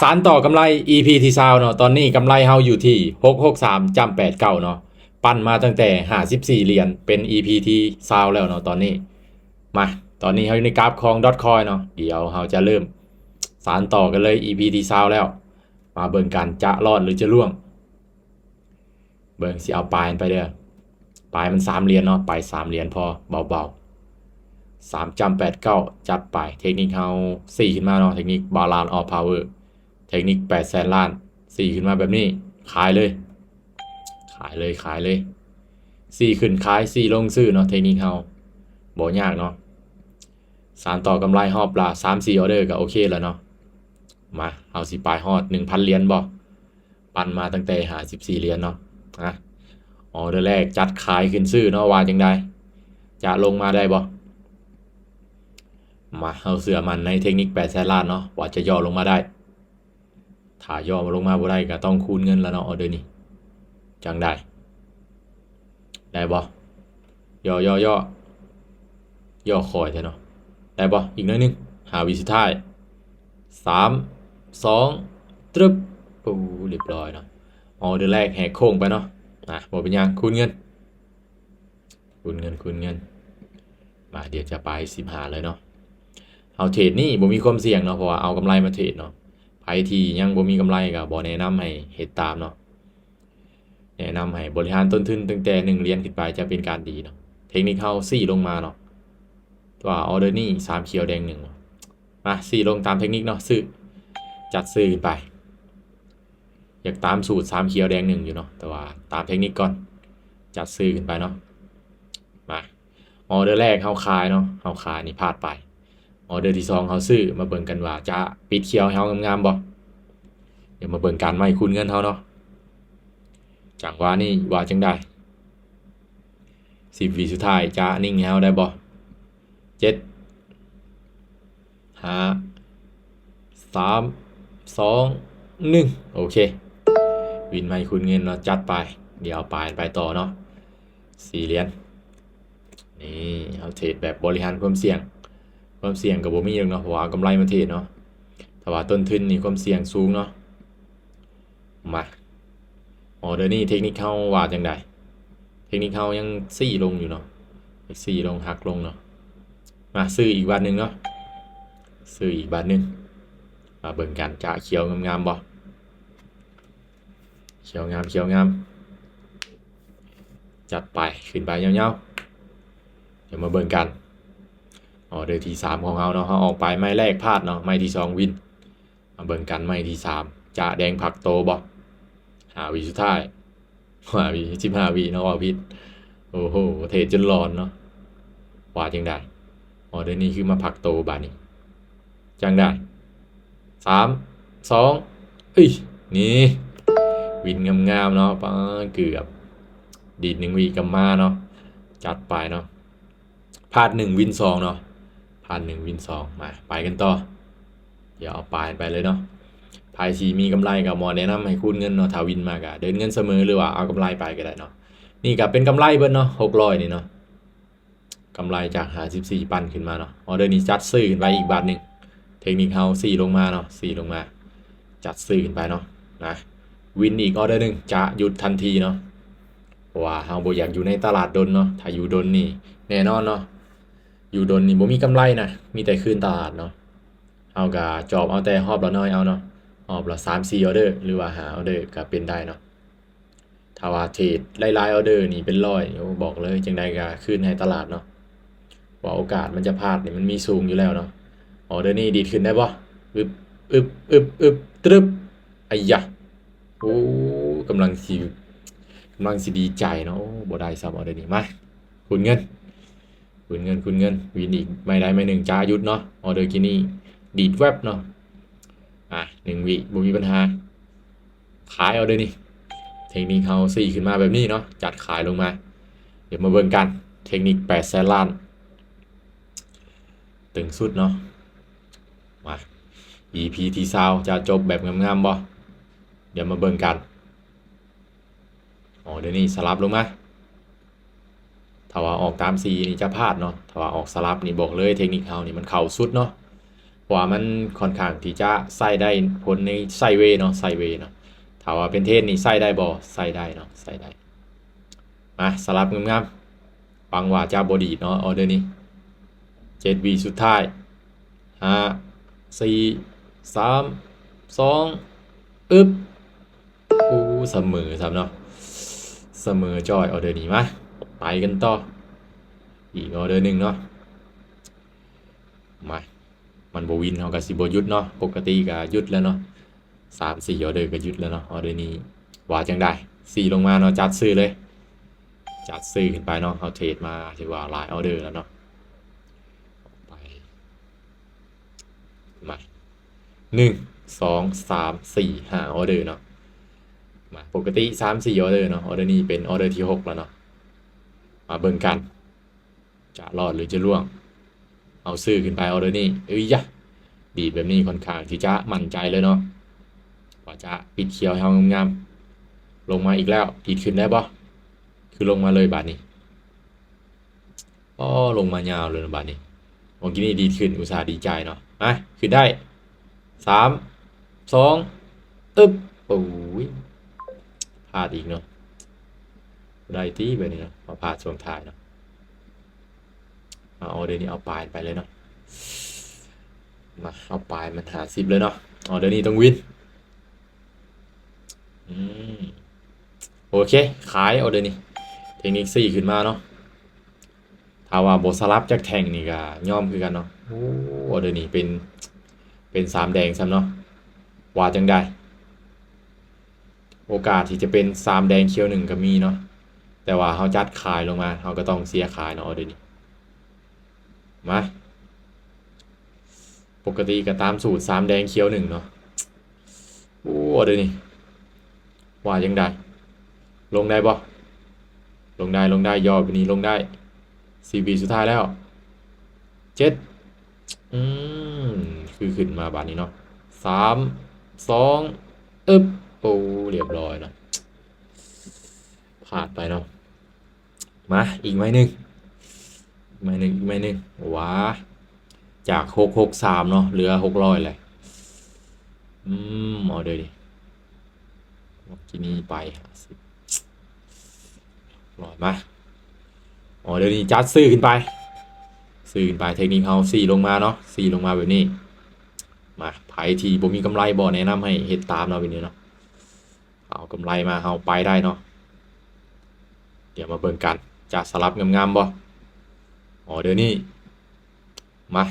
ສານຕໍ່ກຳໄລ ອີພີທີຊາວເນາະ. ຕອນນີ້ກຳໄລເຮົາຢູ່ທີ່ຫົກຫົກສາມຈ້ຳແປດເກົ້າເນາະ. ປັ່ນມາຕັ້ງແຕ່ຫ້າສິບສີ່ຫຼຽນ ເປັນອີພີທີຊາວແລ້ວເນາະຕອນນີ້. ມາ ຕອນນີ້ເຮົາຢູ່ໃນກາບຂອງ Dogecoin ເນາະ. ດຽວເຮົາຈະເລີ່ມສານຕໍ່ກັນເລີຍ ອີພີທີຊາວແລ້ວ. ມາເບິ່ງກັນ ຈະລອດຫຼືຈະລ່ວງ. ເບິ່ງ ຊິເອົາປາຍມັນໄປເດີ້. ປາຍມັນສາມຫຼຽນເນາະ, ໄປສາມຫຼຽນພໍ ເບົາໆ. ສາມຈ້ຳແປດເກົ້າ ຈັດໄປ. ເທັກນິກເຮົາຊີ້ຂຶ້ນມາເນາະ, ເທັກນິກ Balance of Power, ເທັກນິກແປດແສນລ້ານ. ຊີ້ຂຶ້ນມາແບບນີ້ ຂາຍເລີຍ ຂາຍເລີຍ ຂາຍເລີຍ. ຊີ້ຂຶ້ນຂາຍ ຊີ້ລົງຊື້ເນາະ, ເທັກນິກເຮົາບໍ່ຍາກເນາະ. ສານຕໍ່ກຳໄລຮອບລະສາມສີ່ອອເດີກໍໂອເຄແລ້ວເນາະ. ມາ ເຮົາຊິໄປຮອດໜຶ່ງພັນຫຼຽນບໍ່? ປັ່ນມາຕັ້ງແຕ່ຫ້າສິບສີ່ຫຼຽນເນາະ. ນະ ອອເດີແລກຈັດຂາຍຂຶ້ນຊື້ເນາະ, ວ່າຈັ່ງໃດ? ຈະລົງມາໄດ້ບໍ່? ມາ ເຮົາເຊື່ອໝັ້ນໃນເທັກນິກແປດແສນລ້ານເນາະ ວ່າຈະຫຍໍ້ລົງມາໄດ້. ຖ້າຫຍໍ້ລົງມາບໍ່ໄດ້ກໍຕ້ອງຄູນເງິນລະເນາະ ອອເດີນີ້. ຈັ່ງໃດ? ໄດ້ບໍ່? ຫຍໍ້ ຫຍໍ້ ຫຍໍ້ ຫຍໍ້ຄ່ອຍແທ້ເນາະ. ໄດ້ບໍ່? ອີກໜ້ອຍໜຶ່ງ ຫ້າວິສຸດທ້າຍ. ສາມ ສອງ ຕຶບ. ໂອ້ ລຽບຮ້ອຍເນາະ. ອອເດີແລກແຫກໂຄ້ງໄປເນາະ. ນະ ບໍ່ເປັນຫຍັງ ຄູນເງິນ ຄູນເງິນ ຄູນເງິນ. ມາ ດຽວຈະໄປສິບຫ້າເລີຍເນາະ. ເຮົາເທຣດນີ້ບໍ່ມີຄວາມສ່ຽງເນາະ ເພາະວ່າເອົາກຳໄລມາເທຣດເນາະ. ໃຜທີ່ຍັງບໍ່ມີກຳໄລກໍບໍ່ແນະນຳໃຫ້ເຮັດຕາມເນາະ. ແນະນຳໃຫ້ບໍລິຫານຕົ້ນທຶນຕັ້ງແຕ່ໜຶ່ງຫຼຽນຂຶ້ນໄປ ຈະເປັນການດີເນາະ. ເທັກນິກເຮົາຊີ້ລົງມາເນາະ ວ່າອອເດີນີ້ສາມຂຽວແດງໜຶ່ງ. ມາ ຊີ້ລົງຕາມເທັກນິກເນາະ, ຊື້ ຈັດຊື້ຂຶ້ນໄປ. ຢາກຕາມສູດສາມຂຽວແດງໜຶ່ງຢູ່ເນາະ ແຕ່ວ່າຕາມເທັກນິກກ່ອນ ຈັດຊື້ຂຶ້ນໄປເນາະ. ມາ ອອເດີແລກເຮົາຂາຍເນາະ, ເຮົາຂາຍນີ້ພາດໄປ. ອອເດີທີສອງເຮົາຊື້. ມາເບິ່ງກັນວ່າຈະປິດຂຽວໃຫ້ເຮົາງາມໆບໍ່? ດຽວມາເບິ່ງການໄມ້ຄູນເງິນເຮົາເນາະ. ຈັງຫວະນີ້ວ່າຈັ່ງໃດ? ສິບວິສຸດທ້າຍຈະນິ່ງໃຫ້ເຮົາໄດ້ບໍ່? ເຈັດ ຫ້າ ສາມ ສອງ ໜຶ່ງ. ໂອເຄ ວິນໄມ້ຄູນເງິນເນາະ, ຈັດໄປ. ດຽວເອົາປາຍໄປຕໍ່ເນາະ ສີ່ຫຼຽນ. ນີ້ ເຮົາເທຣດແບບບໍລິຫານຄວາມສ່ຽງ. ຄວາມສ່ຽງກໍບໍ່ມີດອກເນາະ ເພາະວ່າເອົາກຳໄລມາເທຣດເນາະ. ຖ້າວ່າຕົ້ນທຶນນີ້ຄວາມສ່ຽງສູງເນາະ. ມາ ອອເດີນີ້ເທັກນິກເຮົາວ່າຈັ່ງໃດ? ເທັກນິກເຮົາຍັງຊີ້ລົງຢູ່ເນາະ, ຊີ້ລົງ ຫັກລົງເນາະ. ມາ ຊື້ອີກບາດໜຶ່ງເນາະ, ຊື້ອີກບາດໜຶ່ງ. ມາເບິ່ງກັນ ຈະຂຽວງາມໆບໍ່? ຂຽວງາມ ຂຽວງາມ. ຈັດໄປ ຂຶ້ນໄປຍາວໆ. ດຽວມາເບິ່ງກັນ ອອເດີທີສາມຂອງເຮົາເນາະ, ເຮົາອອກໄປໄມ້ແລກພາດເນາະ, ໄມ້ທີສອງວິນ. ມາເບິ່ງກັນໄມ້ທີສາມ ຈະແດງຜັກໂຕບໍ່? ຫ້າວິສຸດທ້າຍ ຫ້າວິ ສິບຫ້າວິເນາະ ເວົ້າຜິດ. ໂອ້ໂຫ ເທຣດຈົນຫຼອນເນາະ. ວ່າຈັ່ງໃດ? ອໍ ດຽວນີ້ຄືມາຜັກໂຕບາດນີ້ ຈັ່ງໃດ? ສາມ ສອງ ເອີຍ ນີ້ ວິນງາມໆເນາະ. ປາ ເກືອບດີດໜຶ່ງວິກໍມາເນາະ. ຈັດໄປເນາະ. ພາດໜຶ່ງວິນສອງເນາະ, ພາດໜຶ່ງວິນສອງ. ມາ ໄປກັນຕໍ່. ດຽວເອົາປາຍໄປເລີຍເນາະ. ໃຜທີ່ມີກຳໄລກໍໝໍແນະນຳໃຫ້ຄູນເງິນເນາະ, ຖ້າວິນມາກໍເດີນເງິນສະເໝີ ຫຼືວ່າເອົາກຳໄລໄປກໍໄດ້ເນາະ. ນີ້ກໍເປັນກຳໄລເບິດເນາະ ຫົກຮ້ອຍນີ້ເນາະ, ກຳໄລຈາກຫ້າສິບສີ່ປັນຂຶ້ນມາເນາະ. ອໍເດີນີ້ຈັດຊື້ຂຶ້ນໄປອີກບາດໜຶ່ງ, ເທັກນິກເຮົາຊີ້ລົງມາເນາະ, ຊີ້ລົງມາ ຈັດຊື້ຂຶ້ນໄປເນາະ. ນະ ວິນອີກອໍເດີໜຶ່ງ ຈະຢຸດທັນທີເນາະ. ເພາະວ່າເຮົາບໍ່ຢາກຢູ່ໃນຕະຫຼາດດົນເນາະ, ຖ້າຢູ່ດົນນີ້ແນ່ນອນເນາະ ຢູ່ດົນນີ້ບໍ່ມີກຳໄລນະ, ມີແຕ່ຄືນຕະຫຼາດເນາະ. ເຮົາກະຈອບເອົາແຕ່ຮອບລະໜ້ອຍເອົາເນາະ, ຮອບລະສາມສີ່ອໍເດີ ຫຼືວ່າຫ້າອໍເດີກະເປັນໄດ້ເນາະ. ຖ້າວ່າເທຣດຫຼາຍໆອໍເດີນີ້ເປັນຮ້ອຍ ໂອ້ ບອກເລີຍ ຈັ່ງໃດກະຄືນໃຫ້ຕະຫຼາດເນາະ, ເພາະວ່າໂອກາດມັນຈະພາດນີ້ມັນມີສູງຢູ່ແລ້ວເນາະ. ອໍເດີນີ້ດີດຂຶ້ນໄດ້ບໍ່? ອຶບ ອຶບ ອຶບ ອຶບ ຕະລຶບ ໄອຢະ ໂອ້ ກຳລັງຊິ ກຳລັງຊິດີໃຈເນາະ. ໂອ້ ບໍ່ໄດ້ຊ້ຳອໍເດີນີ້. ມາ ຄູນເງິນ ຄູນເງິນ ຄູນເງິນ. ວິນອີກໄມ້ໃດໄມ້ໜຶ່ງ ຈະຢຸດເນາະ. ອໍເດີກີ້ນີ້ດີດແວັບເນາະ. ອ່ະ ໜຶ່ງວິ ບໍ່ມີບັນຫາ. ຂາຍອໍເດີນີ້. ເທັກນິກເຮົາຊີ້ຂຶ້ນມາແບບນີ້ເນາະ, ຈັດຂາຍລົງມາ. ດຽວມາເບິ່ງກັນ ເທັກນິກແປດແສນລ້ານ ຕຶງສຸດເນາະ. ມາ ອີພີທີຊາວຈະຈົບແບບງາມໆບໍ່? ດຽວມາເບິ່ງກັນ. ອໍເດີນີ້ສະຫຼັບລົງມາ. ຖ້າວ່າອອກຕາມສີນີ້ຈະພາດເນາະ, ຖ້າວ່າອອກສະຫຼັບນີ້ບອກເລີຍ ເທັກນິກເຮົານີ້ມັນເຂົ້າສຸດເນາະ. ເພາະວ່າມັນຂ້ອນຂ້າງທີ່ຈະໃຊ້ໄດ້ຜົນໃນໄຊເວເນາະ ໄຊເວເນາະ. ຖ້າວ່າເປັນເທຣນນີ້ໃຊ້ໄດ້ບໍ່? ໃຊ້ໄດ້ເນາະ ໃຊ້ໄດ້. ມາ ສະຫຼັບງາມໆ ຫວັງວ່າຈະບໍ່ດີດເນາະ ອໍເດີນີ້. ເຈັດວິສຸດທ້າຍ ຫ້າ ສີ່ ສາມ ສອງ ອຶບ ໂອ້ ສະເໝີຊ້ຳເນາະ ສະເໝີຈ້ອຍ ອໍເດີນີ້. ມາ ໄປກັນຕໍ່ ອີກອໍເດີໜຶ່ງເນາະ. ມາ ມັນບໍ່ວິນ ເຮົາກໍຊິບໍ່ຢຸດເນາະ ປົກກະຕິກໍຢຸດແລ້ວເນາະ ສາມສີ່ອໍເດີກໍຢຸດແລ້ວເນາະ. ອໍເດີນີ້ວ່າຈັ່ງໃດ? ສີ່ລົງມາເນາະ ຈັດຊື້ເລີຍ ຈັດຊື້ຂຶ້ນໄປເນາະ. ເຮົາເທຣດມາຖືວ່າຫຼາຍອໍເດີແລ້ວເນາະ ໄປ ມາ ໜຶ່ງ ສອງ ສາມ ສີ່ ຫ້າອໍເດີເນາະ. ມາ ປົກກະຕິສາມສີ່ອໍເດີເນາະ ອໍເດີນີ້ເປັນອໍເດີທີຫົກແລ້ວເນາະ. ມາເບິ່ງກັນ ຈະລອດຫຼືຈະລ່ວງ? ເອົາຊື້ຂຶ້ນໄປອໍເດີນີ້ ເອີຍຍະ ດີດແບບນີ້ຂ້ອນຂ້າງທີ່ຈະໝັ້ນໃຈເລີຍເນາະ ວ່າຈະປິດຂຽວໃຫ້ເຮົາງາມໆ. ລົງມາອີກແລ້ວ ດີດຂຶ້ນໄດ້ບໍ່? ຄືລົງມາເລີຍບາດນີ້ ອໍ ລົງມາຍາວເລີຍບາດນີ້. ເມື່ອກີ້ນີ້ດີດຂຶ້ນ ອຸດສ່າດີໃຈເນາະ. ມາ ຂຶ້ນໄດ້ ສາມ ສອງ ອຶບ ໂອ້ຍ ພາດອີກເນາະ. ໄດ້ຕິແບບນີ້ເນາະ ມາພາດຊ່ວງທ້າຍເນາະ. ມາ ອໍເດີນີ້ເອົາປາຍໄປເລີຍເນາະ ມາ ເອົາປາຍມັນຫ້າສິບເລີຍເນາະ. ອໍເດີນີ້ຕ້ອງວິນ ອືມ ໂອເຄ ຂາຍອໍເດີນີ້ ເທັກນິກສີ່ຂຶ້ນມາເນາະ. ຖ້າວ່າບໍ່ສະຫຼັບຈັກແທ່ງນີ້ກໍຍອມຄືກັນເນາະ. ໂອ້ ອໍເດີນີ້ເປັນ ເປັນສາມແດງຊ້ຳເນາະ ວ່າຈັ່ງໃດ? ໂອກາດທີ່ຈະເປັນສາມແດງຂຽວໜຶ່ງກໍມີເນາະ ແຕ່ວ່າເຮົາຈັດຂາຍລົງມາ ເຮົາກໍຕ້ອງເສຍຂາຍເນາະ ອໍເດີນີ້. ມາ ປົກກະຕິກໍຕາມສູດສາມແດງຂຽວໜຶ່ງເນາະ. ໂອ້ ອໍເດີນີ້ ວ່າຈັ່ງໃດ? ລົງໄດ້ບໍ່? ລົງໄດ້ ລົງໄດ້ ຍໍບາດນີ້ລົງໄດ້. ສິບວິສຸດທ້າຍແລ້ວ ເຈັດ ອືມ ຄືຂຶ້ນມາບາດນີ້ເນາະ. ສາມ ສອງ ອຶບ ໂອ້ ລຽບຮ້ອຍເນາະ ພາດໄປເນາະ. ມາ ອີກໄມ້ໜຶ່ງ ໄມ້ໜຶ່ງ ອີກໄມ້ໜຶ່ງ. ຫວາ ຈາກຫົກຫົກສາມເນາະ ເຫຼືອຫົກຮ້ອຍແຫຼະ. ອືມ ອໍເດີນີ້ ເມື່ອກີ້ນີ້ໄປຫ້າສິບ ຮ້ອຍ ມາ ອໍເດີນີ້ຈັດຊື້ຂຶ້ນໄປ ຊື້ຂຶ້ນໄປ. ເທັກນິກເຮົາສີ່ລົງມາເນາະ ສີ່ລົງມາແບບນີ້. ມາ ໃຜທີ່ບໍ່ມີກຳໄລບໍ່ ແນະນຳໃຫ້ເຮັດຕາມເນາະ ແບບນີ້ເນາະ. ເອົາກຳໄລມາ ເຮົາໄປໄດ້ເນາະ. ດຽວມາເບິ່ງກັນ ຈະສະຫຼັບງາມໆບໍ່ ອໍເດີນີ້. ມາ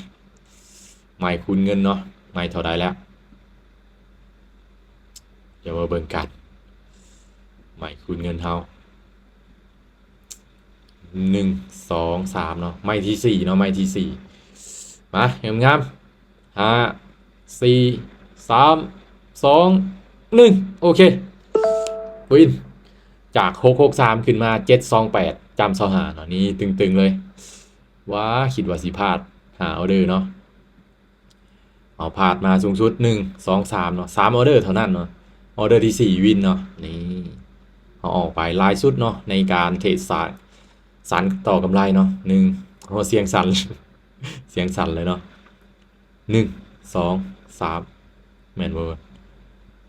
ໄມ້ຄູນເງິນເນາະ ໄມ້ເທົ່າໃດແລ້ວ? ດຽວມາເບິ່ງກັນ ໄມ້ຄູນເງິນເຮົາ ໜຶ່ງ ສອງ ສາມເນາະ ໄມ້ທີສີ່ເນາະ ໄມ້ທີສີ່. ມາ ງາມໆ ຫ້າ ສີ່ ສາມ ສອງ ໜຶ່ງ ໂອເຄ ວິນ. ຈາກຫົກຫົກສາມຂຶ້ນມາເຈັດສອງແປດ ຈຳຊາວຫ້າເນາະ ນີ້ຕຶງໆເລີຍ. ຫວາ ຄິດວ່າຊິພາດຫ້າອໍເດີເນາະ ເຮົາພາດມາສູງສຸດ ໜຶ່ງ ສອງ ສາມເນາະ ສາມອໍເດີເທົ່ານັ້ນເນາະ. ອໍເດີທີສີ່ວິນເນາະ ນີ້ ເຮົາອອກໄປຫຼາຍສຸດເນາະ ໃນການເທຣດສາຍ ສັນຕໍ່ກຳໄລເນາະ. ໜຶ່ງ ໂອ້ ສຽງສັ່ນ ສຽງສັ່ນເລີຍເນາະ. ໜຶ່ງ ສອງ ສາມ ແມ່ນບໍ່?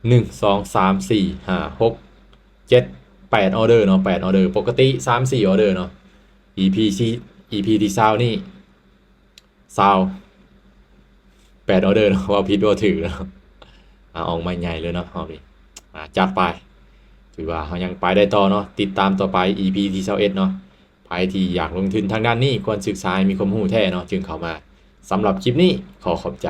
ໜຶ່ງ ສອງ ສາມ ສີ່ ຫ້າ ຫົກ ເຈັດ ແປດອໍເດີເນາະ ແປດອໍເດີ. ປົກກະຕິສາມສີ່ອໍເດີເນາະ ອີພີສີ່ ອີພີທີຊາວນີ້ ຊາວແປດອໍເດີເນາະ ເວົ້າຜິດເວົ້າຖືກເນາະ. ອາ ອອກມາໃຫຍ່ເລີຍເນາະຮອບນີ້ ອາ ຈັດໄປ. ຖືວ່າເຮົາຍັງໄປໄດ້ຕໍ່ເນາະ ຕິດຕາມຕໍ່ໄປ ອີພີທີຊາວເອັດເນາະ. ໃຜທີ່ຢາກລົງທຶນທາງດ້ານນີ້ ຄວນສຶກສາໃຫ້ມີຄວາມຮູ້ແທ້ເນາະ ຈຶ່ງເຂົ້າມາ. ສຳລັບຄລິບນີ້ ຂໍຂອບໃຈ.